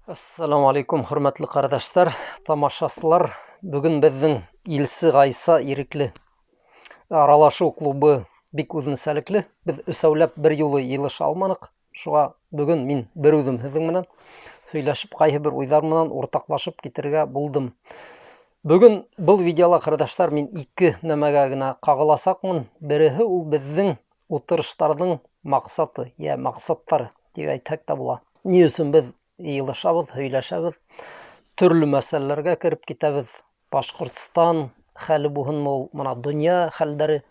Ассаламу алейкум, хөрмәтле ҡәрҙәштәр, тамашасылар. Бөгөн беҙҙең Илсе Ғайса ирекле аралашыу клубы бик үҙенсәлекле. Беҙ өсәүләп бер юлы йыйылыша алманыҡ. Шуға бөгөн мин бер үҙем һеҙҙең менән һөйләшеп, ҡайһы бер уйҙар менән уртаҡлашып китергә булдым. Бөгөн был видеола, ҡәрҙәштәр, мин ике нәмәгә генә ҡағыласаҡмын. Береһе ул беҙҙең утырыштарҙың маҡсаты, йә маҡсаттары тип әйтһәк тә була. Ни өсөн беҙ йыйылышабыҙ, һөйләшәбеҙ, төрлө мәсьәләләргә кереп китәбеҙ. Башҡортостан хәле булһынмы ул, мына донъя хәлдәре,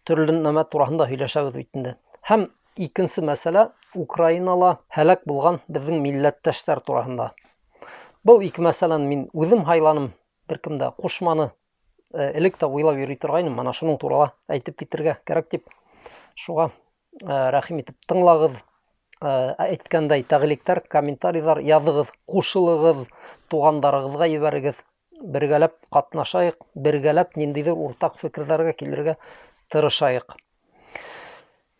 төрлө нәмә тураһында һөйләшәбеҙ бит инде. Һәм икенсе мәсьәлә Украинала һәләк булған беҙҙең милләттәштәр тураһында. Был ике мәсьәләне мин үҙем һайланым, бер кем дә ҡушманы. Элек тә уйлап йөрөй торғайным, мына шуның турала әйтеп китергә кәрәк тип. Шуға рәхим итеп тыңлағыҙ. Әйткәндәй, тәғликтәр, комментарийҙар яҙығыҙ, ҡушылығыҙ, туғандарығыҙға ебәрегеҙ. Бергәләп ҡатнашайыҡ, бергәләп ниндәйҙер уртаҡ фекерҙәргә килергә тырышайыҡ.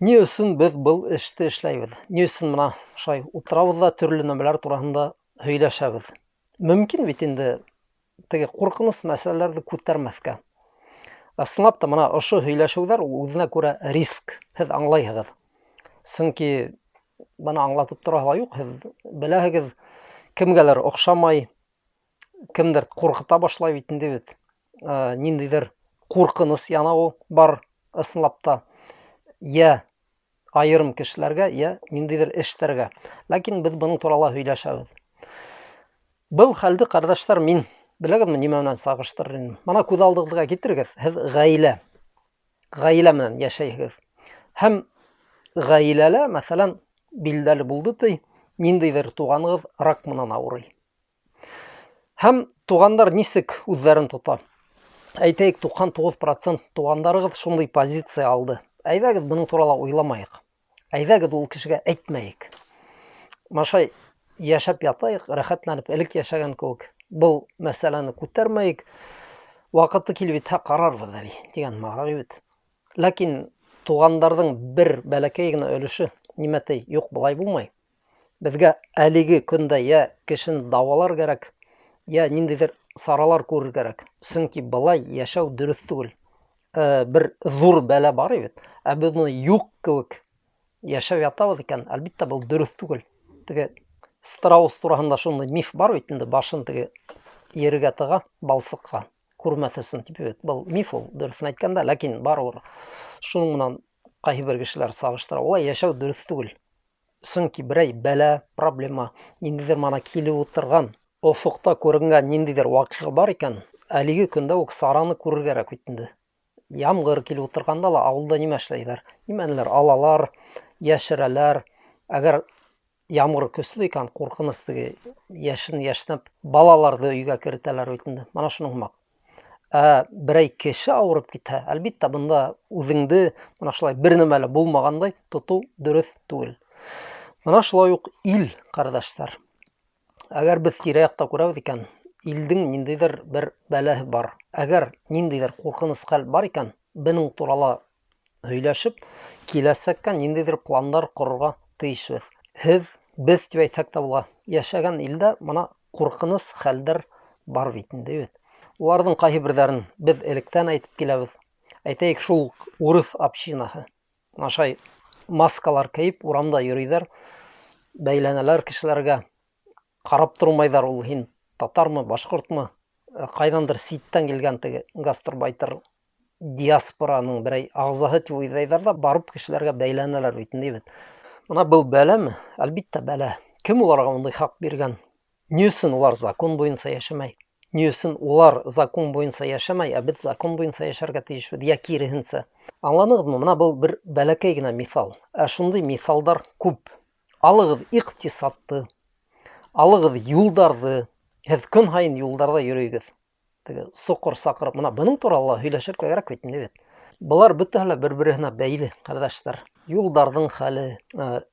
Ни өсөн беҙ был эште эшләйбеҙ? Ни өсөн мына шулай ултырабыҙ ҙа төрлө нәмәләр тураһында һөйләшәбеҙ? Мөмкин бит инде теге ҡурҡыныс мәсьәләләрҙе күтәрмәҫкә. Ысынлап та мына ошо һөйләшеүҙәр ул үҙенә күрә риск, һеҙ аңлайһығыҙ. Сөнки быны аңлатып тораһы ла юҡ, һеҙ беләһегеҙ, кемгәлер оҡшамай, кемдер ҡурҡыта башлай бит инде бит. Ниндәйҙер ҡурҡыныс янауы бар ысынлап та, йә айырым кешеләргә, йә ниндәйҙер эштәргә. Ләкин беҙ бының турала һөйләшәбеҙ. Был хәлде, ҡәрҙәштәр, мин беләгеҙме, нимә менән сағыштырыр инем? Мына күҙ алдығыҙға китерегеҙ, һеҙ ғаилә менән йәшәйһегеҙ. Һәм ғаиләлә, мәҫәлән, билдәле булды ти, ниндәйҙер туғанығыҙ рак менән ауырый. Һәм туғандар нисек үҙҙәрен тота? Әйтәйек, 99% туғандарығыҙ шундай позиция алды. Әйҙәгеҙ, бының турала уйламайыҡ. Әйҙәгеҙ, ул кешегә әйтмәйек. Машай йәшәп ятайыҡ, рәхәтләнеп, элек йәшәгән кеүек. Был мәсьәләне күтәрмәйек. Ваҡыты килеп етһә ҡарарбыҙ әле, тигән маға бит. Ләкин туғандарҙың бер бәләкәй генә өлөшө нимә ти? Юҡ, былай булмай. Беҙгә әлеге көндә йә кешене дауалар кәрәк, йә ниндәйҙер саралар күрер кәрәк. Сөнки былай йәшәү дөрөҫ түгел. Бер ҙур бәлә бар бит. Ә беҙ уны юҡ кеүек йәшәп ятабыҙ икән, әлбиттә, был дөрөҫ түгел. Теге страус тураһында шундай миф бар бит инде, башын теге ергә тыға, балсыҡҡа, күрмәҫ өсөн тип бит. Был миф ул, дөрөҫөн әйткәндә, ләкин барыбер шуның менән ҡайһы бер кешеләр сағыштыра. Улай йәшәү дөрөҫ түгел. Сөнки берәй бәлә, проблема, ниндәйҙер мана килеп ултырған, офоҡта күренгән ниндәйҙер ваҡиға бар икән, әлеге көндә үк сараны күрергә кәрәк бит инде. Ямғыр килеп ултырғанда ла ауылда нимә эшләйҙәр? Нимәнелер алалар, йәшерәләр. Әгәр ямғыр көслө икән, ҡурҡыныс теге йәшен йәшнәп балаларҙы өйгә керетәләр бит инде. Мана шуның һымаҡ. Ә берәй кеше ауырып китһә, әлбиттә, бында үҙеңде мына шулай бер нәмә лә булмағандай тотоу дөрөҫ түгел. Мына шулай уҡ ил, ҡәрҙәштәр. Әгәр беҙ тирә-яҡта күрәбеҙ икән, илдең ниндәйҙер бер бәләһе бар. Әгәр ниндәйҙер ҡурҡыныс хәл бар икән, бының турала һөйләшеп, киләсәккә ниндәйҙер пландар ҡорорға тейешбеҙ. Һеҙ, беҙ тип әйтһәк тә була, йәшәгән илдә мына ҡурҡыныс хәлдәр бар бит инде бит. Уларҙың ҡайһы берҙәрен беҙ электән әйтеп киләбеҙ. Әйтәйек, шул урыҫ общинаһы. Ашай маскалар кейеп урамда йөрөйҙәр, бәйләнәләр кешеләргә, ҡарап тормайҙар ул һин татармы, башҡортмы, ҡайҙандыр ситтән килгән теге гастарбайтер диаспораның берәй ағзаһы тип уйлайҙар ҙа барып кешеләргә бәйләнәләр бит инде бит. Мына был бәләме? Әлбиттә, бәлә. Кем уларға ундай хаҡ биргән? Ни өсөн улар закон буйынса йәшәмәй? Ни өсөн улар закон буйынса йәшәмәй, ә беҙ закон буйынса йәшәргә тейешбеҙ, йә киреһенсә? Аңланығыҙмы? Мына был бер бәләкәй генә миҫал. Ә шундай миҫалдар күп. Алығыҙ иҡтисадты, алығыҙ юлдарҙы. Һеҙ көн һайын юлдарҙа йөрөйгөҙ. Теге соҡор саҡырып, мына бының турала һөйләшергә кәрәк бит инде бит. Былар бөтәһе лә бер-береһенә бәйле, ҡәрҙәштәр. Юлдарҙың хәле,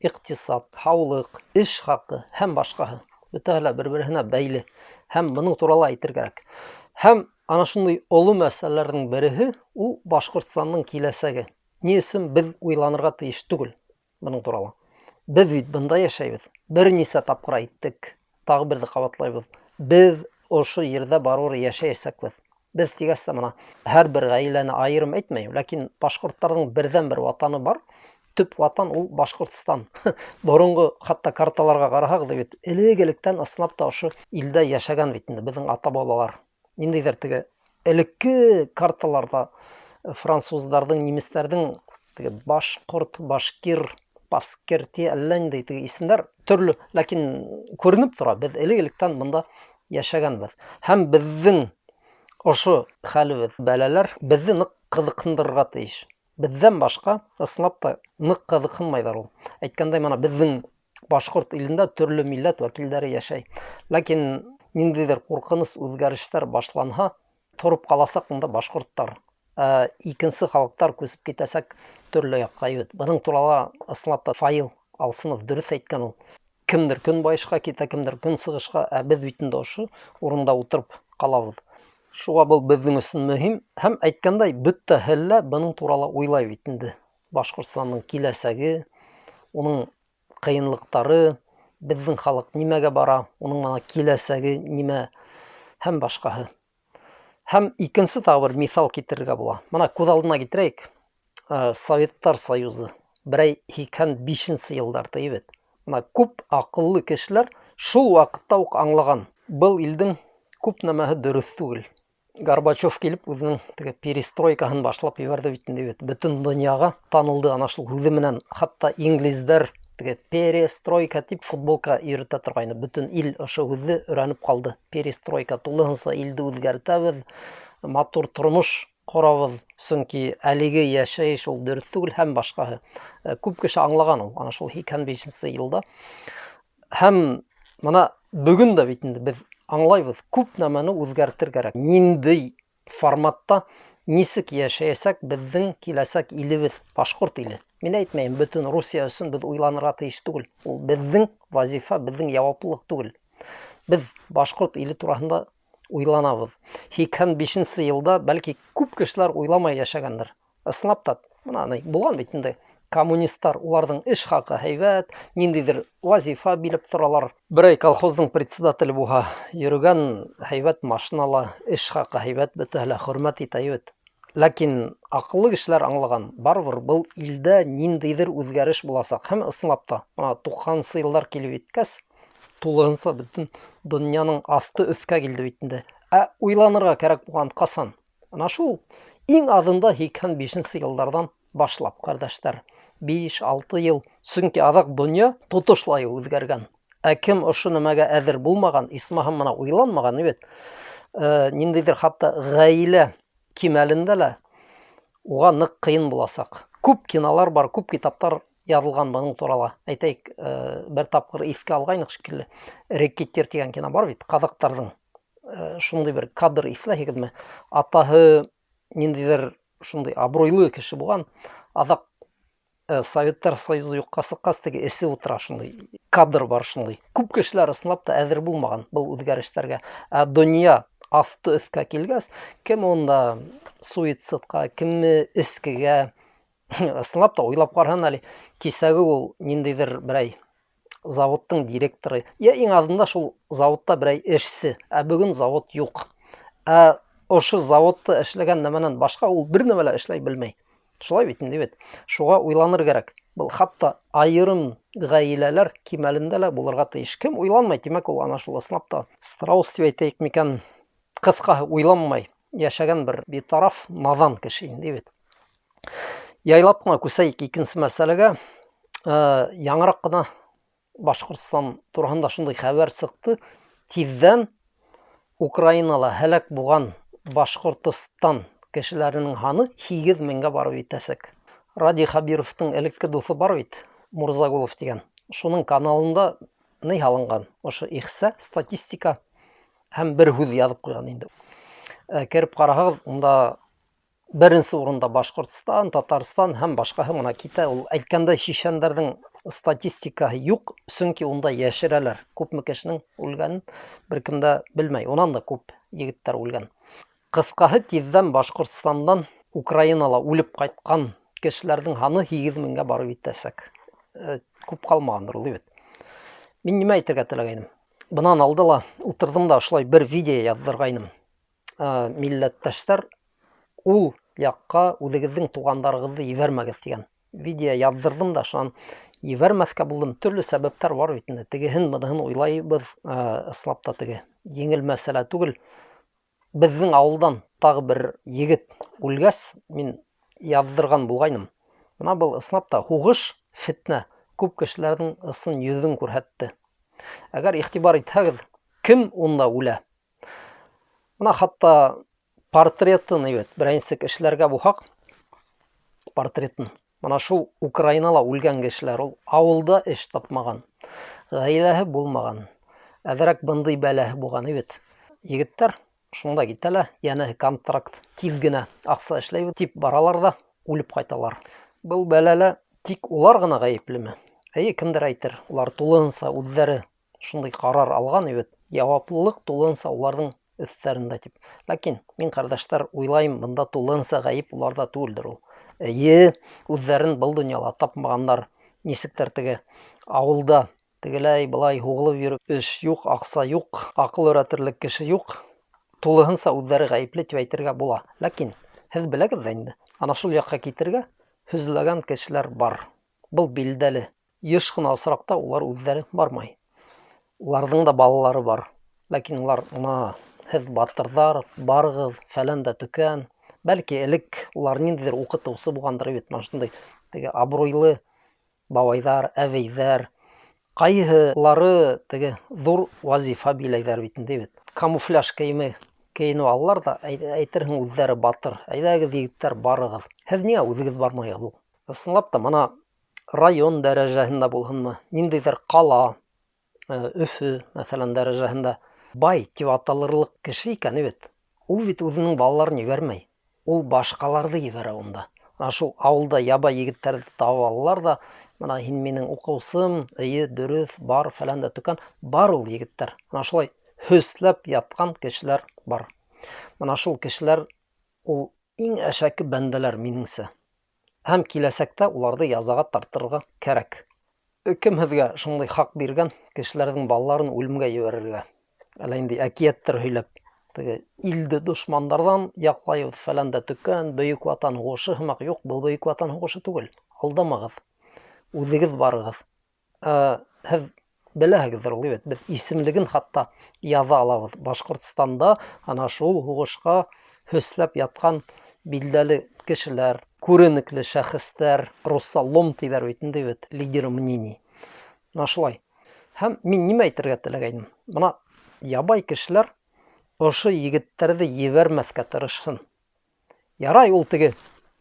иҡтисад, һаулыҡ, эш хаҡы һәм башҡаһы. Бөтәһе лә бер-береһенә бәйле. Һәм бының турала әйтер кәрәк. Һәм ана шундай оло мәсьәләләрҙең береһе ул Башҡортостандың киләсәге. Ни өсөн беҙ уйланырға тейеш түгел бының турала? Беҙ бит бында йәшәйбеҙ. Бер нисә тапҡыр әйттек. Тағы берҙе ҡабатлайбыҙ. Беҙ ошо ерҙә барыбер йәшәйәсәкбеҙ. Беҙ тигәс тә мына һәр бер ғаиләне айырым әйтмәйем, ләкин башҡорттарҙың берҙән-бер ватаны бар. Төп ватан ул Башҡортостан. Боронғо хатта карталарға ҡараһағыҙ бит, элек-электән ысынлап та ошо илдә йәшәгән бит инде беҙҙең ата-бабалар. Ниндәйҙер теге элекке карталарҙа француздарҙың, немецтәрҙең теге башҡорт, башкир, паскерти, әллә ниндәй теге исемдәр төрлө, ләкин күренеп тора, беҙ элек-электән бында йәшәгәнбеҙ. Һәм беҙҙең ошо хәлебеҙ, бәләләр беҙҙе ныҡ ҡыҙыҡһындырырға тейеш. Беҙҙән башҡа ысынлап та ныҡ ҡыҙыҡһынмайҙар ул. Әйткәндәй, мына беҙҙең башҡорт илендә төрлө милләт вәкилдәре йәшәй. Ләкин ниндәйҙер ҡурҡыныс үҙгәрештәр башланһа, тороп ҡаласаҡ унда башҡорттар. Ә икенсе халыҡтар күсеп китәсәк төрлө яҡҡа бит. Бының турала ысынлап та Фаил Алсынов дөрөҫ әйткән ул. Кемдер көнбайышҡа китә, кемдер көнсығышҡа, ә беҙ бит инде ошо урында ултырып ҡалабыҙ. Шуға был беҙҙең өсөн мөһим. Һәм әйткәндәй, бөтә һәллә бының турала уйлай бит инде. Башҡортостандың киләсәге, уның ҡыйынлыҡтары, беҙҙең халыҡ нимәгә бара, уның мына киләсәге нимә һәм башҡаһы. Һәм икенсе тағы бер миҫал китерергә була. Мына күҙ алдына китерәйек. Советтар Союзы берәй 85 йылдар бит. Мына күп аҡыллы кешеләр шул ваҡытта уҡ аңлаған, был илдең күп нәмәһе дөрөҫ түгел. Горбачев килеп үҙенең теге перестройкаһын башлап ебәрҙе бит инде бит. Бөтөн донъяға танылды ана шул һүҙе менән. Хатта инглиздәр теге перестройка тип футболка йөрөтә торғайны. Бөтөн ил ошо һүҙҙе өйрәнеп ҡалды. Перестройка, тулыһынса илде үҙгәртәбеҙ, матур тормош ҡорабыҙ, сөнки әлеге йәшәйеш ул дөрөҫ түгел һәм башҡаһы. Күп кеше аңлаған ул ана шул 85 йылда. Һәм мына бөгөн дә бит инде беҙ аңлайбыҙ, күп нәмәне үҙгәртер кәрәк. Ниндәй форматта нисек йәшәйәсәк беҙҙең киләсәк илебеҙ, башҡорт иле. Мин әйтмәйем, бөтөн Русия өсөн беҙ уйланырға тейеш түгел. Ул беҙҙең вазифа, беҙҙең яуаплылыҡ түгел. Беҙ башҡорт иле тураһында уйланабыҙ. 85 йылда бәлки күп кешеләр уйламай йәшәгәндер. Ысынлап та, мына ни булған бит инде. Коммунисттар, уларҙың эш хаҡы һәйбәт, ниндәйҙер вазифа билеп торалар. Берәй колхоздың председателе булһа, йөрөгән һәйбәт машинала, эш хаҡы һәйбәт, бөтәһе лә хөрмәт итә бит. Ләкин аҡыллы кешеләр аңлаған, барыбер был илдә ниндәйҙер үҙгәреш буласаҡ. Һәм ысынлап та, мына 90-нсы йылдар килеп еткәс, тулыһынса бөтөн донъяның аҫты өҫкә килде бит инде. Ә уйланырға кәрәк булған ҡасан? Ана шул иң аҙында 85 йылдарҙан башлап, ҡәрҙәштәр. 5-6 йыл. Сөнки аҙаҡ донъя тотошлай үҙгәргән. Ә кем ошо нәмәгә әҙер булмаған, исмаһам мына уйланмаған бит. Ниндәйҙер хатта ғаилә кимәлендә лә уға ныҡ ҡыйын буласаҡ. Күп кинолар бар, күп китаптар яҙылған бының турала. Әйтәйек, бер тапҡыр иҫкә алғайныҡ шикелле. Рэкетир тигән кино бар бит, ҡаҙаҡтарҙың. Шундай бер кадр иҫләйһегеҙме? Атаһы ниндәйҙер шундай абруйлы кеше булған. Аҙаҡ Советтар Союзы юҡҡа сыҡҡас, теге эсе ултыра, шундай кадр бар шундай. Күп кешеләр ысынлап та әҙер булмаған был үҙгәрештәргә. Ә донъя аҫты өҫкә килгәс, кем унда суицидҡа, кем эскегә, ысынлап та уйлап ҡараһын әле, кисәге ул ниндәйҙер берәй заводтың директоры, йә иң аҙында шул заводта берәй эшсе, ә бөгөн завод юҡ. Ә ошо заводта эшләгән нәмәнән башҡа ул бер нәмә лә эшләй белмәй. Шулай бит инде бит. Шуға уйланыр кәрәк. Был хатта айырым ғаиләләр кимәлендә лә булырға тейеш. Кем уйланмай, тимәк ул ана шул ысынлап та страус тип әйтәйек микән, ҡыҫҡаһы уйланмай йәшәгән бер битараф, наҙан кеше инде бит. Яйлап ҡына күсәйек икенсе мәсьәләгә. Яңыраҡ ҡына Башҡортостан тураһында шундай хәбәр сыҡты. Тиҙҙән Украинала һәләк булған Башҡортостан кешеләренең һаны 8 меңгә барып етәсәк. Радий Хабировтың элекке дуҫы бар бит, Мурзагулов тигән. Шуның каналында ни һалынған? Ошо ихсә, статистика һәм бер һүҙ яҙып ҡуйған инде. Кереп ҡараһағыҙ, унда беренсе урында Башҡортостан, Татарстан һәм башҡаһы мына китә. Ул әйткәндәй, шишәндәрҙең статистикаһы юҡ, сөнки унда йәшерәләр. Күпме кешенең үлгәнен бер кем дә белмәй. Унан да күп егеттәр үлгән. Ҡыҫҡаһы, тиҙҙән Башҡортостандан Украинала үлеп ҡайтҡан кешеләрҙең һаны 8 меңгә барып етәсәк. Күп ҡалмағандыр ул бит. Мин нимә әйтергә теләгәйнем? Бынан алда ла утырҙым да ошолай бер видео яҙҙырғайным. Милләттәштәр, ул яҡҡа үҙегеҙҙең туғандарығыҙҙы ебәрмәгеҙ тигән видео яҙҙырҙым да, шунан ебәрмәҫкә булдым. Төрлө сәбәптәр бар бит инде. Тегеһен, быныһын уйлайбыҙ. Ысынлап та теге еңел мәсьәлә түгел. Беҙҙең ауылдан тағы бер егет үлгәс, мин яҙҙырған булғайным. Бына был ысынлап та һуғыш, фетнә күп кешеләрҙең ысын йөҙөн күрһәтте. Әгәр иғтибар итһәгеҙ, кем унда үлә? Бына хатта портретын бит, беренсе кешеләргә булһаҡ, портретын. Бына шул Украинала үлгән кешеләр, ул ауылда эш тапмаған, ғаиләһе булмаған, әҙерәк бындай бәләһе булған бит. Егеттәр шунда китә лә, йәнә контракт, тиҙ генә аҡса эшләйбеҙ тип баралар ҙа үлеп ҡайталар. Был бәләлә тик улар ғына ғәйеплеме? Эйе, кемдер әйтер, улар тулыһынса үҙҙәре шундай ҡарар алған бит, яуаплылыҡ тулыһынса уларҙың өҫтәрендә тип. Ләкин мин, ҡәрҙәштәр, уйлайым, бында тулыһынса ғәйеп уларҙа түгелдер ул. Эйе, үҙҙәрен был донъяла тапмағандар, нисектер теге ауылда тегеләй былай һуғылып йөрөп, эш юҡ, аҡса юҡ, аҡыл өйрәтерлек кеше юҡ, тулыһынса үҙҙәре ғәйепле тип әйтергә була. Ләкин һеҙ беләгеҙ ҙә инде, ана шул яҡҡа китергә һөҙләгән кешеләр бар. Был билдәле. Йыш ҡына осраҡта улар үҙҙәре бармай. Уларҙың да балалары бар. Ләкин улар, мына, һеҙ батырҙар, барығыҙ, фәлән дә төкән. Бәлки элек улар ниндәйҙер уҡытыусы булғандыр бит, мына шундай теге абруйлы бабайҙар, әбейҙәр. Ҡайһылары теге ҙур вазифа биләйҙәр бит инде бит. Камуфляж кейеме кейенеп алалар ҙа, әйтерһең үҙҙәре батыр. Әйҙәгеҙ, егеттәр, барығыҙ. Һеҙ ниңә үҙегеҙ бармайһығыҙ ул? Ысынлап та, мына район дәрәжәһендә булһынмы, ниндәйҙер ҡала, Өфө, мәҫәлән, дәрәжәһендә бай тип аталырлыҡ кеше икән бит. Ул бит үҙенең балаларын ебәрмәй. Ул башҡаларҙы ебәрә унда. Ана шул ауылда ябай егеттәрҙе табып алалар ҙа, мына һин минең уҡыусым, эйе, дөрөҫ, бар, фәлән дә төкән. Бар ул егеттәр. Ана шулай һөсләп ятҡан кешеләр бар. Мына шул кешеләр ул иң әшәке бәндәләр минеңсә. Һәм киләсәктә уларҙы язаға тартырға кәрәк. Кем һеҙгә шундай хаҡ биргән кешеләрҙең балаларын үлемгә ебәрергә? Әллә инде әкиәттәр һөйләп, теге илде дошмандарҙан яҡлайбыҙ, фәлән дә төкән, Бөйөк Ватан һуғышы һымаҡ. Юҡ, был Бөйөк Ватан һуғышы түгел. Алдамағыҙ. Үҙегеҙ барығыҙ. Һеҙ беләһегеҙҙер ул бит, беҙ исемлеген хатта яҙа алабыҙ. Башҡортостанда ана шул һуғышҡа һөсләп ятҡан билдәле кешеләр, күренекле шәхестәр, русса лом тиҙәр бит инде бит, лидеры мнений. Мына шулай. Һәм мин нимә әйтергә теләгәйнем? Мына ябай кешеләр ошо егеттәрҙе ебәрмәҫкә тырышһын. Ярай ул теге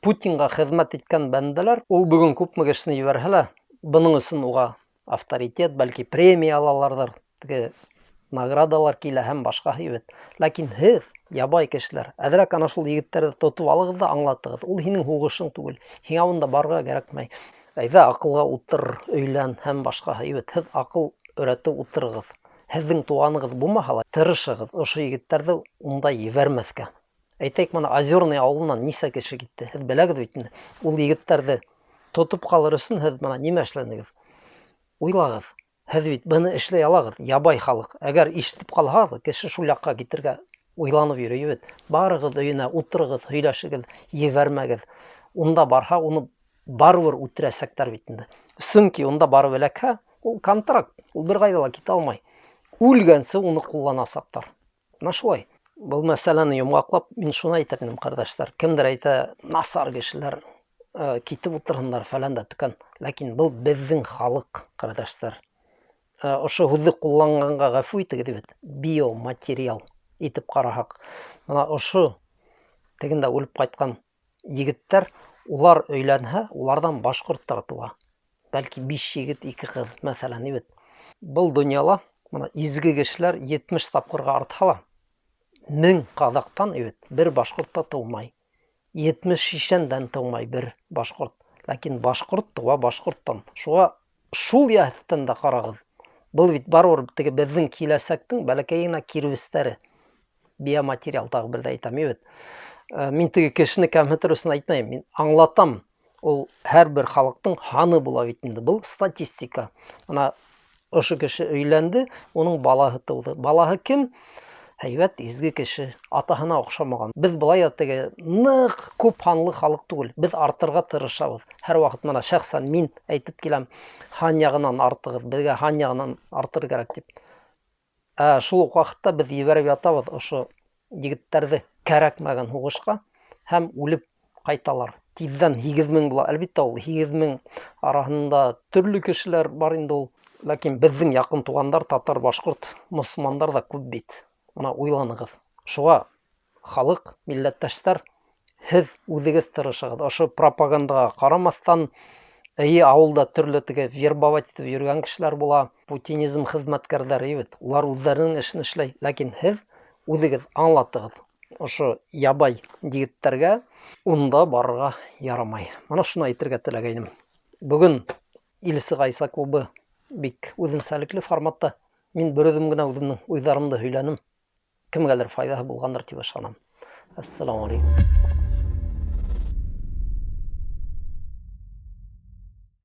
Путинға хеҙмәт иткән бәндәләр, ул бөгөн күпме кешене ебәрһә лә, бының өсөн уға авторитет, бәлки премия алаларҙыр, теге наградалар килә һәм башҡаһы бит. Ләкин һеҙ, ябай кешеләр, әҙерәк ана шул егеттәрҙе тотоп алығыҙ ҙа аңлатығыҙ. Ул һинең һуғышың түгел, һиңә унда барырға кәрәкмәй. Әйҙә аҡылға утыр, өйлән һәм башҡаһы бит. Һеҙ аҡыл өйрәтеп утырығыҙ. Һеҙҙең туғанығыҙ булмаһа ла, тырышығыҙ ошо егеттәрҙе унда ебәрмәҫкә. Әйтәйек, мына Озерный ауылынан нисә кеше китте? Һеҙ беләгеҙ бит инде. Ул егеттәрҙе тотоп ҡалыр өсөн һеҙ мына нимә эшләнегеҙ? Уйлағыҙ. Һеҙ бит быны эшләй алағыҙ, ябай халыҡ. Әгәр ишетеп ҡалһағыҙ, кеше шул яҡҡа китергә уйланып йөрөй бит. Барығыҙ өйөнә, ултырығыҙ, һөйләшегеҙ, ебәрмәгеҙ. Унда барһа, уны барыбер үтерәсәктәр бит инде. Сөнки унда барып эләкһә, ул контракт, ул бер ҡайҙа ла китә алмай. Үлгәнсе уны ҡулланасаҡтар. Мына шулай. Был мәсьәләне йомғаҡлап, мин шуны әйтер инем, ҡәрҙәштәр. Кемдер әйтә, насар кешеләр, китеп ултырһындар, фәлән дә төкән. Ләкин был беҙҙең халыҡ, ҡәрҙәштәр. Ошо һүҙҙе ҡулланғанға ғәфү итегеҙ бит. Биоматериал итеп ҡараһаҡ. Мына ошо тегендә үлеп ҡайтҡан егеттәр, улар өйләнһә, уларҙан башҡорттар тыуа. Бәлки 5 егет, 2 ҡыҙ, мәҫәлән, бит. Был донъяла мына изге кешеләр 70 тапҡырға артһа ла, 1000 ҡаҙаҡтан бит бер башҡорт та тыумай. 70 шишәндән тыумай бер башҡорт. Ләкин башҡорт тыуа башҡорттан. Шуға шул йәһәттән дә ҡарағыҙ. Был бит барыбер теге беҙҙең киләсәктең бәләкәй генә кирбестәре. Биоматериал тағы бер дә әйтәм бит. Мин теге кешене кәмһетер өсөн әйтмәйем, мин аңлатам. Ул һәр бер халыҡтың һаны була бит инде. Был статистика. Мына Ошо кеше өйләнде, уның балаһы тыуҙы. Балаһы кем? Һәйбәт, изге кеше, атаһына оҡшамаған. Беҙ былай ҙа теге ныҡ күп һанлы халыҡ түгел. Беҙ артырға тырышабыҙ. Һәр ваҡыт мына шәхсән мин әйтеп киләм, һан яғынан артығыҙ, беҙгә һан яғынан артыр кәрәк тип. Ә шул уҡ ваҡытта беҙ ебәреп ятабыҙ ошо егеттәрҙе кәрәкмәгән һуғышҡа һәм үлеп ҡайталар. Тиҙҙән 8000 була. Әлбиттә, ул 8000 араһында төрлө кешеләр бар инде ул. Ләкин беҙҙең яҡын туғандар, татар, башҡорт, мосолмандар ҙа күп бит. Мына уйланығыҙ. Шуға халыҡ, милләттәштәр, һеҙ үҙегеҙ тырышығыҙ. Ошо пропагандаға ҡарамаҫтан, эйе, ауылда төрлө теге вербовать итеп йөрөгән кешеләр була, путинизм хеҙмәткәрҙәре бит. Улар үҙҙәренең эшен эшләй. Ләкин һеҙ үҙегеҙ аңлатығыҙ. Ошо ябай егеттәргә унда барырға ярамай. Мына шуны әйтергә теләгәйнем. Бөгөн Илсе Ғайса клубы бик үҙенсәлекле форматта. Мин бер үҙем генә үҙемнең уйҙарымды һөйләнем. Кемгәлер файҙаһы булғандыр тип ышанам. Ассаламу алейкум.